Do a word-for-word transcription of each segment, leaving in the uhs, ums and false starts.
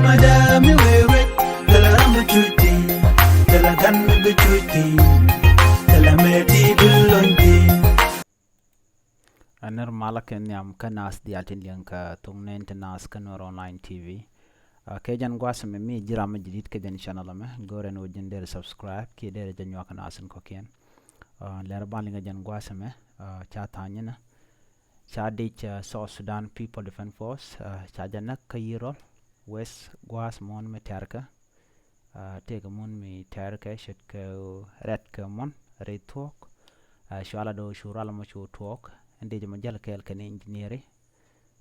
Madam mi wee wee, thilɛ ram bi cuc thi̱n, thilɛ gan mi bi cuc thi̱n, thilɛ mɛ ti bi lony thi̱n. Ɛ nir malä kɛ nhiam kä naath diaal tin liɛŋ kä thok nɛn ti naath kä Nuer Online T V. Ɛ, kɛ jɛn gua̱a̱th ɛmɛ mi ji̱ ram mi jadid kä jɛn channel ɛmɛ, go̱rɛ ni wä ji̱n deri subscribe kiɛ deri jɛ nyuak naath in kɔ̱kiɛn. Ɛ, lɛr ban liŋ kä jɛn gua̱a̱th ɛmɛ, ɛ, ca tha̱a̱ny inɛ. Ca dec, ɛ, South Sudan People Defense Force, ɛ, ca jɛ näk kä Yirol, West gua̱a̱th muɔ̱ɔ̱n mi tɛ̈rkɛ. Ɛ, tëëkɛ mun mi tɛ̈rkɛ ce̱tkɛ rɛ̈tkɛ muɔ̱ɔ̱n rɛy thuɔ̱k. Ɛ, cua la do̱ cu rual mɔ cu tuɔɔk. Ɛn dec mɔ jäl kɛɛl kɛn injiniɛri.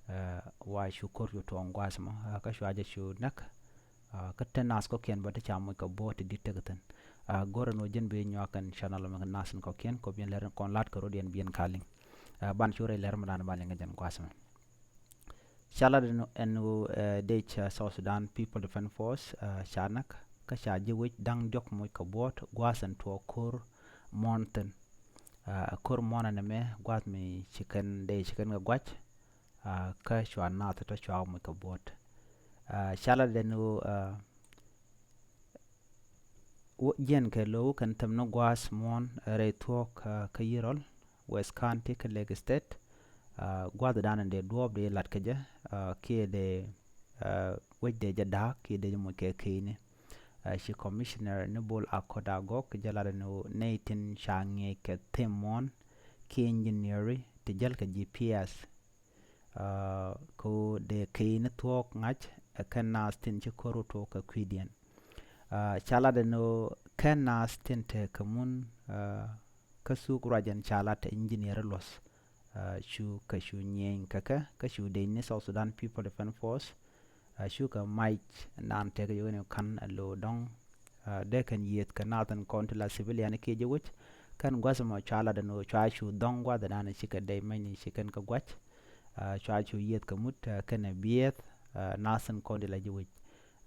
Ɛ, wa cu ko̱r cu tuɔɔk gua̱a̱th mɔ. Ɛ, kä cua jɛ cu näk. Ɛ, kä te naath kɔ̱kiɛn bä te ca moc kɛ buɔ̱ɔ̱t ti di̱t tekɛ thi̱n. Ɛ, go̱rɛ ni wä ji̱n bi nyuak kɛn channel mɛ kɛ naath in kɔ̱kiɛn kop yɛn lɛr in kɔn la̱t kɛ rot yɛn bi yɛn ka liŋ. Ɛ, ban cu rɛy lɛr mi dan ban liŋ kɛ jɛn gua̱a̱th mɛ. Ca lat ɛn, ɛn ɣöö, ɛ, dec, ɛ, South Sudan People Defense Force, ɛ, ca näk kä ca ji̱ wec da̱ŋ diɔ̱k moc kɛ buɔ̱ɔ̱t gua̱a̱th ɛn tuɔɔk ko̱r muɔ̱ɔ̱n thi̱n. Ɛ, ko̱r muɔ̱ɔ̱n ɛn ɛmɛ gua̱a̱th mi ci kɛn dee ci kɛn kɛ gua̱c, ɛ, kä cua naath tɔ̱ cua moc kɛ buɔ̱ɔ̱t. Ɛ, ca lat ɛn ɣöö, ɛ, wä jiɛn kɛ lo̱w kɛn thäm ni gua̱a̱th muɔ̱ɔ̱n rɛy thuɔ̱k, ɛ, kä Yirol, West County kä Lake State. Ɛ, gua̱a̱th dan dee duɔ̱ɔ̱p dee lat kä jɛ, ɛ, kiɛ dee, ɛ, wec dee jɛ da̱a̱k kiɛ dee jɛ moc kɛ keyni. Ɛ, ci commissioner ni Bol Akot Agok jɛ lat ni nɛy tin ca ŋi̱eec kɛ thim muɔ̱ɔ̱n kiɛ engineering ti jäl kɛ G P S. Ɛ, kɛ ɣöö dee key ni thuɔ̱k ŋa̱c, ɛ, kɛn naath tin ci ko̱r wä tuɔɔk kɛ kui̱diɛn. Ɛ, ca lat ɛn ɣöö kɛn naath tin tekɛ mun, ɛ, kä thuk ruac ɛn ca lat engineer luɔ̱th. Ɛ, cu kɛ cu nyieny kɛ kɛ, kä cu dec ni South Sudan People Defense Force. Ɛ, cu kɛ mac naan tekɛ yio̱k ni ka̱n ɛ lo̱o̱ dɔ̱ŋ. Ɛ, dee kɛn yiëëth kɛ naath in kɔn ti la civilian kiɛ ji̱ wec. Kɛn gua̱th ɛmɔ cua lat ɛn ɣöö cua cu dhɔ̱ŋ gua̱th ɛnan ci kɛ dee mɛny ni ci kɛn kɛ gua̱c. Ɛ, cua cu yiëëth kɛ mut, ɛ, kɛnɛ biɛth, ɛ, naath in kɔn ti la ji̱ wec.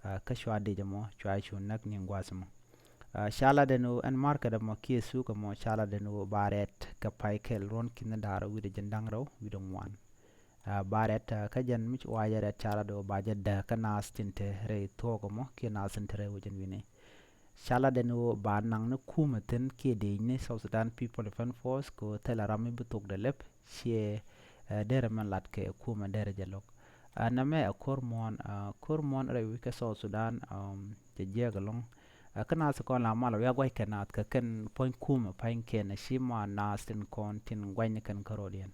Ɛ, kä cua dec ɛmɔ cua cu näk ni gua̱th ɛmɔ. Ɛ, ca lat ɛn ɣöö ɛn market ɛmɔ kiɛ thuk ɛmɔ ca lat ɛn ɣöö ba rɛt kɛ pay kɛl ruɔ̱n ki̱n da̱r wi̱cdɛ jiɛn da̱ŋ rɛw wi̱cdɛ ŋuan. Ɛ, ba rɛt, ɛ, kä jɛn mi ci wa jɛ rɛt ca lat ɣöö ba jɛ dääk kä naath tin te rɛy thuɔ̱k ɛmɔ kiɛ naath tin te rɛy wecin wi̱ni. Ca lat ɛn ɣöö ba naŋ ni kumɛ thi̱n kiɛ dec ni South Sudan People Defense Force kɛ ɣöö thilɛ ram mi bi thok dee lɛp ciɛ, ɛ, derɛ mɛn lat kɛ kumɛ derɛ jɛ lo̱k. Ɛ, nɛmɛ ɛ ko̱r muɔ̱ɔ̱n, ɛ, ko̱r muɔ̱ɔ̱n rɛy wi̱c kä South Sudan, um, cɛ jiɛk ɛlɔ̱ŋ. Ɛ, kä naath kɔn la mal wi̱i̱ a gua̱c kɛ naath kɛ kɛn puɔ̱ny kumɛ pa̱ny kɛn ɛ ci ma naath tin kɔn tin gua̱cni kɛn kä rɔ̱diɛn.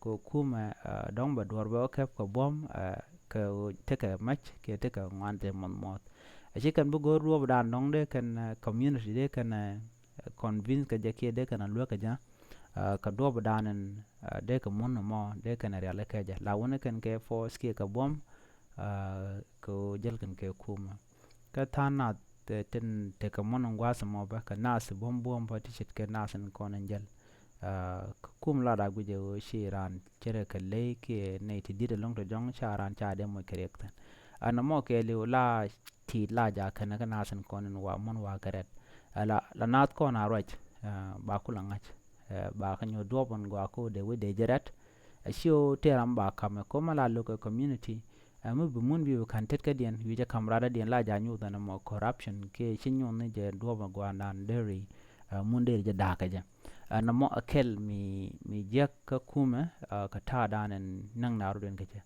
Kɛ kumɛ, ɛ, dɔ̱ŋ bɛ duɔ̱ɔ̱r bɛ wä kɛp kɛ buɔ̱m, ɛ, kɛ tekɛ mac kiɛ tekɛ ŋuan te muɔth muɔth. Ɛ ci kɛn bi go̱o̱r duɔ̱ɔ̱p dan dɔ̱ŋ dee kɛn, ɛ, community dee kɛn, ɛ, convince kɛ jɛ kiɛ dee kɛn a luek kɛ jɛ, ɛ, kɛ duɔ̱ɔ̱p dan ɛn, ɛ, dee kɛ mun ɛmɔ dee kɛn a rial kɛ jɛ la wuni kɛn kɛ force kiɛ kɛ buɔ̱m, ɛ, kɛ ɣöö jäl kɛn kɛ kumɛ. Kä tha̱a̱ŋ nath, ɛ, tin tekɛ muɔ̱n in gua̱a̱th ɛmɔ bä kɛ naath buɔ̱m buɔ̱m bä ti ce̱tkɛ naath in kɔn in jäl. Ɛ, kä kum la da guic ɛ ɣöö ci raan ce̱tkɛ ley kiɛ nɛy ti di̱t ɛlɔ̱ŋ tɔ jɔ̱ŋ ca raan ca dee moc kɛ riɛk thi̱n. Ɛn ɛmɔ kɛɛliw la ti̱i̱t la jakä nɛ kä naath in kɔn in wa muɔ̱n wa kɛ rɛt. Ɛ, la, la naath kɔn a ruac, ɛ, ba ku la ŋa̱c. Ɛ, ba kä nyuɔ̱th duɔ̱ɔ̱p in gɔaa ko dee wec dee jɛ rɛt. Ɛ, ci ɣöö tëë ram ba ka̱m ɛ ko̱mä la lo̱k ɛ community. Ɛ, mi bi mun bi bi ka̱n tetkädiɛn wi̱cɛ ka̱m radädiɛn la ja̱ nyuuth ɛn ɛmɔ corruption kiɛ ci nyuuth ni jɛ duɔ̱ɔ̱p ɛ gua̱a̱ndan deri, ɛ, mun deri jɛ da̱a̱kä jɛ. Ɛ, nɔmɔ ɛ kɛl mi, mi jiäk kä kumɛ, ɛ, kä ta̱a̱dan ɛn näŋ naarɔ̱diɛn kä jɛ.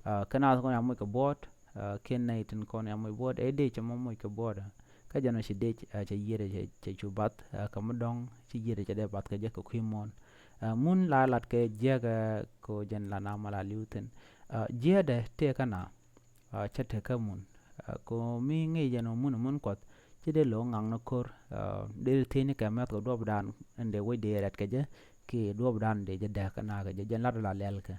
Ɛ, kä naath kɔn ya moc kɛ buɔ̱ɔ̱t, ɛ, kiɛn nɛy tin kɔn ya moc buɔ̱ɔ̱t, ɛ dec cɛ mɔ moc kɛ buɔ̱ɔ̱t, ɛ. Kä jɛn ɔ ci dec, ɛ, cɛ yiëëdɛ cɛ, cɛ cu bath, ɛ, kä mi dɔ̱ŋ ci yiëëdɛ cɛ dee bath kɛ jɛ kɛ kui̱ muɔ̱ɔ̱n. Ɛ, mun la lat kɛ jiäk, ɛ, kɛ jɛn la na ma la li̱w thi̱n. Ɛ, jiäätdɛ tëë kä na, ɛ, cä tekä mun. Ɛ, kɛ ɣöö mi ŋi̱i̱c ɛn ɣöö mun, mun kuɔth, ci dee lo̱k ŋakni ko̱r, ɛ, dee thiecni kɛ mɛth kɛ duɔ̱ɔ̱pdan in dee wec dee rɛt kɛ jɛ, kiɛ duɔ̱ɔ̱pdan dee jɛ dääk kɛ naath kɛ jɛ, jɛn lat la lɛl kɛ.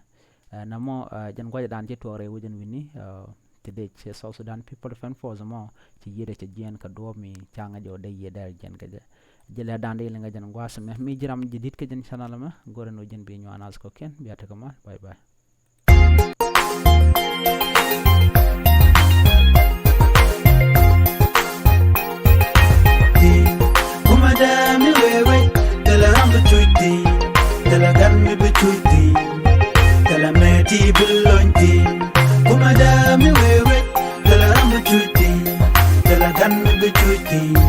Ɛ, nɔmɔ, ɛ, jɛn gua̱cdan ci tuɔɔk rɛy wec ɛn wi̱ni, ɛ, ti dee ci South Sudan People Defense Force mɔ, ci yiëëdɛ cɛ jiɛɛn kɛ duɔ̱ɔ̱p mi ca ŋäc ɔ dee yiëëdɛ jiɛɛn kɛ jɛ. Jɛ lɛ dan dee liŋ kɛ jɛn gua̱a̱th mɛ, mi ji̱ ram jɛ di̱t kɛ jɛn channel mɛ, go̱rɛ ni wä ji̱n bi nyuan naath kɔ̱kiɛn, bia tekɛ mal, bye bye. Kumɛ dee mi wee wec, thilɛ ram bi cuc thi̱n, thilɛ gan mi bi cuc thi̱n, thilɛ mɛ ti bi lony thi̱n. Kumɛ dee mi wee wec, thilɛ ram bi ti.